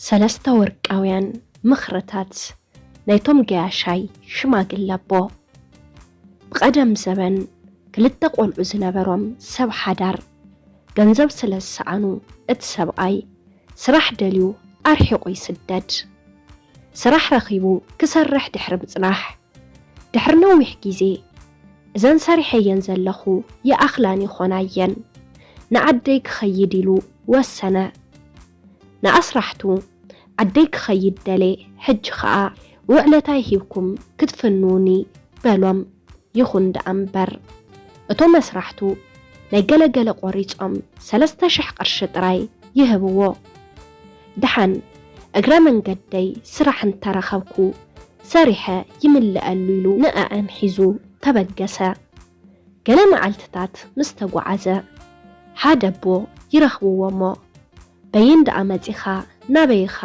ሰለስተ ወርቃውያን ምኽርታት ናይቶም ገያሻይ ሽማግለ ኣቦ። ብቐደም ዘበን ክልተ ቆልዑ ዝነበሮም ሰብ ሓዳር ገንዘብ ስለ ዝሰኣኑ እቲ ሰብኣይ ስራሕ ደልዩ ኣርሒቑ ይስደድ። ስራሕ ረኺቡ ክሰርሕ ድሕሪ ምጽናሕ ድሕሪ ነዊሕ ግዜ እዘን ሰሪሐየን ዘለኹ ይኣኽላን ይኾናየን ንዓደይ ክኸይድ ኢሉ ወሰነ። ንኣስራሕቱ ዓደይ ክኸይድ ደሌ ሕጂ ኸኣ ውዕለታይ ሂብኩም ክትፍንዉኒ በሎም። ይኹን ደኣ እምበር እቶም ኣስራሕቱ ናይ ገለገለ ቆሪጾም ሰለስተ ሽሕ ቅርሺ ጥራይ ይህብዎ። ደሓን እግረ መንገደይ ስራሕ እንተረኸብኩ ሰሪሐ ይምልኣሉ ኢሉ ንኣኣን ሒዙ ተበገሰ። ገለ መዓልትታት ምስ ተጓዓዘ ሓደ ኣቦ ይረኽብዎ እሞ በይን ደኣ መጺኻ ናበይኻ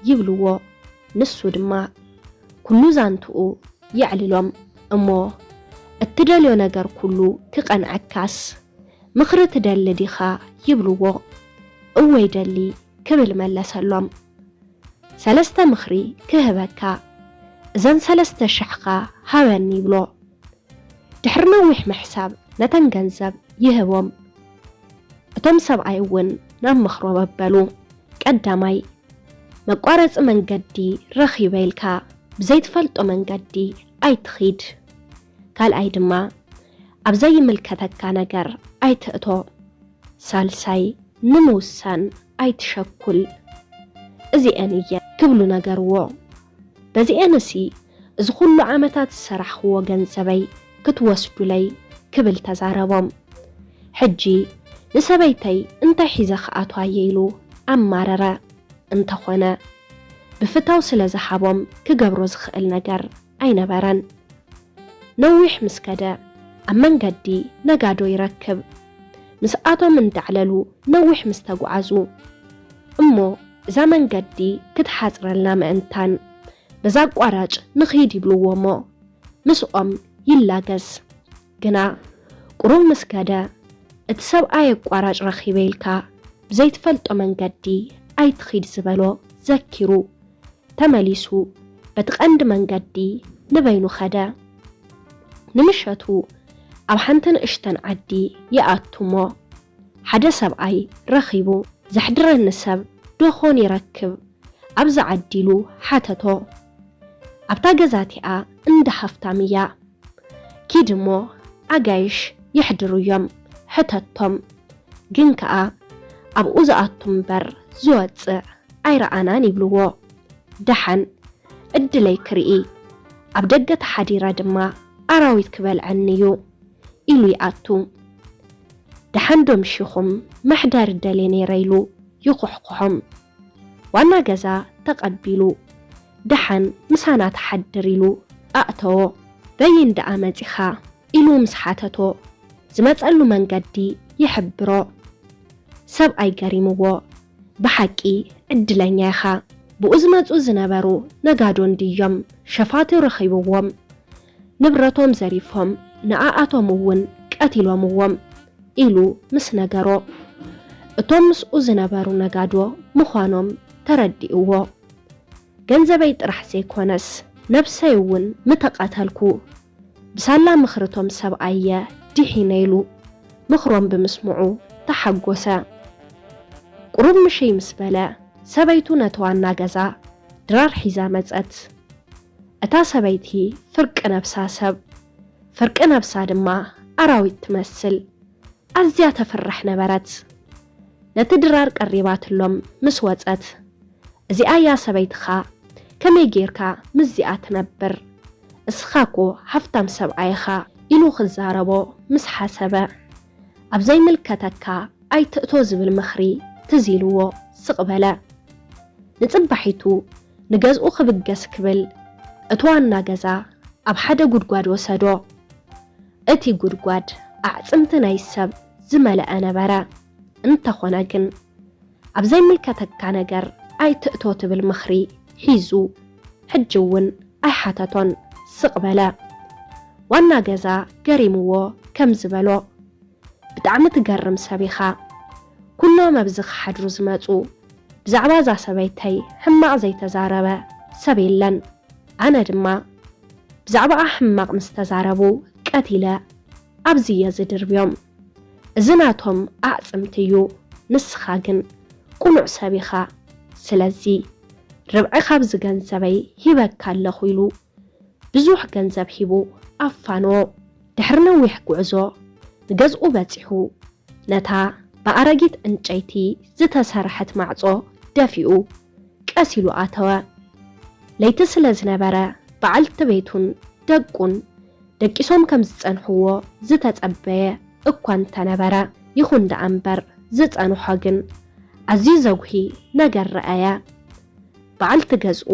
ይብልዎ። ንሱ ድማ ኩሉ ዛንትኡ የዕልሎም እሞ እትደልዮ ነገር ኩሉ ክቐንዐካስ ምኽሪ ትደሊ ዲኻ ይብልዎ። እወ ይደሊ ክብል መለሰሎም። ሰለስተ ምኽሪ ክህበካ እዘን ሰለስተ ሽሕኻ ሃበኒ ይብሎ። ድሕሪ ነዊሕ ምሕሳብ ነተን ገንዘብ ይህቦም። እቶም ሰብኣይ እውን ናብ ምኽሮም ኣበሉ። ቀዳማይ መቋረፂ መንገዲ ረኺበ ኢልካ ብዘይትፈልጦ መንገዲ ኣይትኺድ። ካልኣይ ድማ ኣብ ዘይምልከተካ ነገር ኣይትእቶ። ሳልሳይ ንምውሳን ኣይትሸኩል። እዚኤን እየ ክብሉ ነገርዎ። በዚኤንሲ እዚ ኩሉ ዓመታት ዝሰራሕኽዎ ገንዘበይ ክትወስዱለይ ክብል ተዛረቦም። ሕጂ ንሰበይተይ እንታይ ሒዘ ክኣትዋ እየ ኢሉ ኣማረረ። እንተኾነ ብፍታው ስለ ዝሃቦም ክገብሮ ዝኽእል ነገር ኣይነበረን። ነዊሕ ምስ ከደ ኣብ መንገዲ ነጋዶ ይረክብ። ምስኣቶም እንዳዕለሉ ነዊሕ ምስ ተጓዓዙ እሞ እዛ መንገዲ ክትሓፅረልና ምእንታን በዛ ኣቋራጭ ንኺድ ይብልዎ እሞ ምስኦም ይላገስ። ግና ቁሩብ ምስ ከደ እቲ ሰብኣይ ኣቋራጭ ረኺበ ኢልካ ብዘይትፈልጦ መንገዲ ኣይትኺድ ዝበሎ ዘኪሩ ተመሊሱ በቲ ቀንዲ መንገዲ ንበይኑ ኸደ። ንምሸቱ ኣብ ሓንቲ ንእሽተን ዓዲ ይኣቱ እሞ ሓደ ሰብኣይ ረኺቡ ዘሕድረኒ ሰብ ዶኾን ይረክብ ኣብዚ ዓዲ ኢሉ ሓተቶ። ኣብታ ገዛ እቲኣ እንዳ ሃፍታም እያ። ኪድ እሞ ኣጋይሽ የሕድሩ እዮም ሕተቶም። ግን ከኣ ኣብኡ ዝኣቱ እምበር ዝወጽእ ኣይረኣናን ይብልዎ። ደሓን ዕድለይ ክርኢ ኣብ ደገ ተሓዲረ ድማ ኣራዊት ክበልዐኒ እዩ ኢሉ ይኣቱ። ደሓን ዶ ምሺኹም መሕደሪ ደልየ ነይረ ኢሉ ይኹሕኩሖም። ዋና ገዛ ተቐቢሉ ደሓን ምሳና ትሓድር ኢሉ ኣእተዎ። በይን ደኣ መጺኻ ኢሉ ምስ ሓተቶ ዝመጸሉ መንገዲ ይሕብሮ። ሰብኣይ ገሪምዎ ብሓቂ ዕድለኛ ኢኻ። ብኡ ዝመጹ ዝነበሩ ነጋዶ እንድዮም ሸፋቱ ረኺብዎም ንብረቶም ዘሪፎም ንኣኣቶም እውን ቀቲሎምዎም ኢሉ ምስ ነገሮ እቶም ምስኡ ዝነበሩ ነጋዶ ምዃኖም ተረዲእዎ። ገንዘበይ ጥራሕ ዘይኮነስ ነብሰይ እውን ምተቐተልኩ ብሳላ ምኽርቶም ሰብኣየ ድሒነ ኢሉ ምኽሮም ብምስምዑ ተሓጎሰ። ቁሩብ ምሽይ ምስ በለ ሰበይቱ ነቲ ዋና ገዛ ድራር ሒዛ መጸት። እታ ሰበይቲ ፍርቂ ነብሳ ሰብ ፍርቂ ነብሳ ድማ ኣራዊት ትመስል ኣዝያ ተፍርሕ ነበረት። ነቲ ድራር ቀሪባትሎም ምስ ወጸት እዚኣ እያ ሰበይትኻ ከመይ ጌርካ ምስዚኣ ትነብር እስኻ እኮ ሃፍታም ሰብኣይ ኢኻ ኢሉ ክዛረቦ ምስ ሓሰበ ኣብ ዘይምልከተካ ኣይትእቶ ዝብል ምኽሪ ትዝ ኢልዎ ስቕ በለ። ንጽባሒቱ ንገዝኡ ክብገስ ክብል እቲ ዋና ገዛ ኣብ ሓደ ጉድጓድ ወሰዶ። እቲ ጉድጓድ ኣዕጽምቲ ናይ ሰብ ዝመልአ ነበረ። እንተኾነ ግን ኣብ ዘይምልከተካ ነገር ኣይትእቶ ትብል ምኽሪ ሒዙ ሕጂ እውን ኣይሓተቶን ስቕ በለ። ዋና ገዛ ገሪምዎ ከም ዝበሎ ብጣዕሚ ትገርም ሰብ ኢኻ። ኩሎም ኣብዚ ክሓድሩ ዝመጹ ብዛዕባ እዛ ሰበይተይ ሕማቕ ዘይተዛረበ ሰብ የለን። ኣነ ድማ ብዛዕባኣ ሕማቕ ምስ ተዛረቡ ቀቲለ ኣብዚ እየ ዝድርብዮም። እዚ ናቶም ኣዕጽምቲ እዩ። ንስኻ ግን ቅኑዕ ሰብ ኢኻ። ስለዚ ርብዒ ካብዚ ገንዘበይ ሂበካ ኣለኹ ኢሉ ብዙሕ ገንዘብ ሂቡ ኣፋነዎ። ድሕሪ ነዊሕ ጉዕዞ ንገዝኡ በጺሑ ነታ ብኣረጊት ዕንጨይቲ ዝተሰርሐት ማዕጾ ደፊኡ ቀስ ኢሉ ኣተወ። ለይቲ ስለ ዝነበረ በዓልቲ ቤቱን ደቁን ደቂሶም ከም ዝጸንሕዎ ዝተጸበየ እኳ እንተነበረ፣ ይኹን ደኣ እምበር ዝጸንሖ ግን ኣዝዩ ዘጉሂ ነገር ረኣየ። በዓልቲ ገዝኡ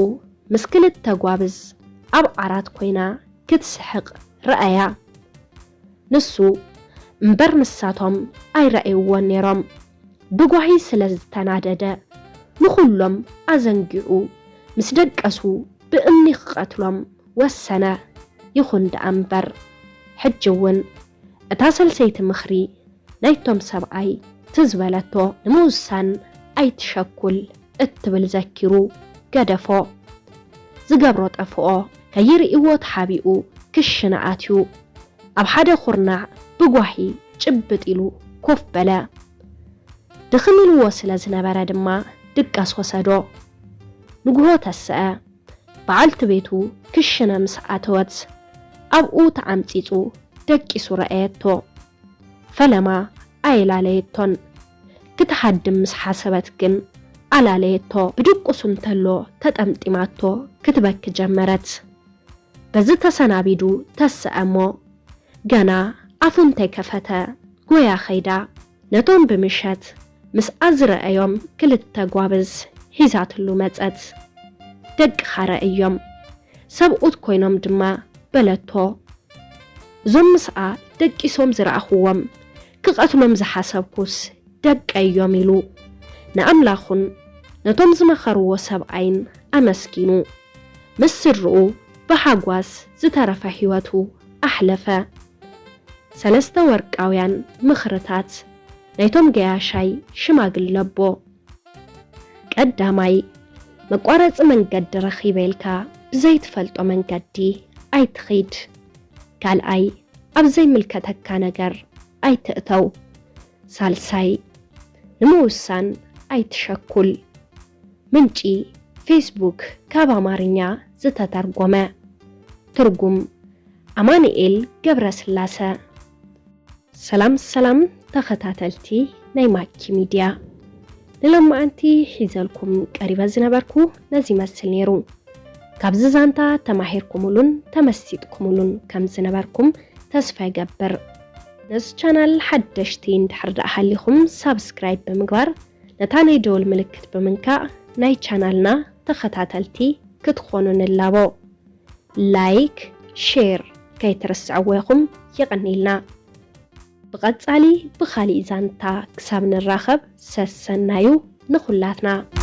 ምስ ክልተ ጓብዝ ኣብ ዓራት ኮይና ክትስሕቕ ረኣያ። ንሱ እምበር ንሳቶም ኣይረኣይዎን ነይሮም። ብጓሂ ስለ ዝተናደደ ንኹሎም ኣዘንጊዑ ምስ ደቀሱ ብእምኒ ክቐትሎም ወሰነ። ይኹን ደኣ እምበር ሕጂ እውን እታ ሰልሰይቲ ምኽሪ ናይቶም ሰብኣይ ትዝ በለቶ። ንምውሳን ኣይትሸኩል እትብል ዘኪሩ ገደፎ። ዝገብሮ ጠፍኦ። ከይርእይዎ ተሓቢኡ ክሽነ ኣትዩ ኣብ ሓደ ኩርናዕ ብጓሂ ጭብጥ ኢሉ ኮፍ በለ። ድኽም ኢልዎ ስለ ዝነበረ ድማ ድቃስ ወሰዶ። ንግሆ ተስአ። በዓልቲ ቤቱ ክሽነ ምስ ኣተወት ኣብኡ ተዓምጺጹ ደቂሱ ረኣየቶ። ፈለማ ኣየላለየቶን። ክትሃድም ምስ ሓሰበት ግን ኣላለየቶ። ብድቁሱ እንተሎ ተጠምጢማቶ ክትበኪ ጀመረት። በዚ ተሰናቢዱ ተስአ እሞ ገና ኣፉ እንተይከፈተ ጎያ ከይዳ ነቶም ብምሸት ምስኣ ዝረኣዮም ክልተ ጓብዝ ሒዛትሉ መጸት። ደቅኻ ረኣዮም፣ ሰብኡት ኮይኖም ድማ በለቶ። እዞም ምስኣ ደቂሶም ዝረኣኽዎም ክቐትሎም ዝሓሰብኩስ ደቀይ እዮም ኢሉ ንኣምላኹን ነቶም ዝመኸርዎ ሰብኣይን ኣመስጊኑ ምስ ስድርኡ ብሓጓስ ዝተረፈ ህይወቱ ኣሕለፈ። ሰለስተ ወርቃውያን ምኽርታት ናይቶም ገያሻይ ሽማግለ ኣቦ። ቀዳማይ፣ መቋረጺ መንገዲ ረኺበ ኢልካ ብዘይትፈልጦ መንገዲ ኣይትኺድ። ካልኣይ፣ ኣብ ዘይምልከተካ ነገር ኣይትእተው። ሳልሳይ፣ ንምውሳን ኣይትሸኩል። ምንጪ፣ ፌስቡክ ካብ ኣማርኛ ዝተተርጎመ። ትርጉም፣ ኣማኑኤል ገብረስላሰ። ሰላም ሰላም ተኸታተልቲ ናይ ማኪ ሚድያ፣ ንሎማዓንቲ ሒዘልኩም ቀሪበ ዝነበርኩ ነዚ ይመስል ነይሩ። ካብዚ ዛንታ ተማሂርኩምሉን ተመሲጥኩምሉን ከም ዝነበርኩም ተስፋ ይገብር። ነዚ ቻናል ሓደሽቲ እንድሕር ደኣ ሃሊኹም ሳብስክራይብ ብምግባር ነታ ናይ ደወል ምልክት ብምንካእ ናይ ቻናልና ተኸታተልቲ ክትኾኑ ንላቦ። ላይክ፣ ሼር ከይትርስዕዎ ኢኹም። የቐንየልና። ብቐጻሊ ብኻሊእ ዛንታ ክሳብ ንራኸብ ሰሰናዩ ንኹላትና።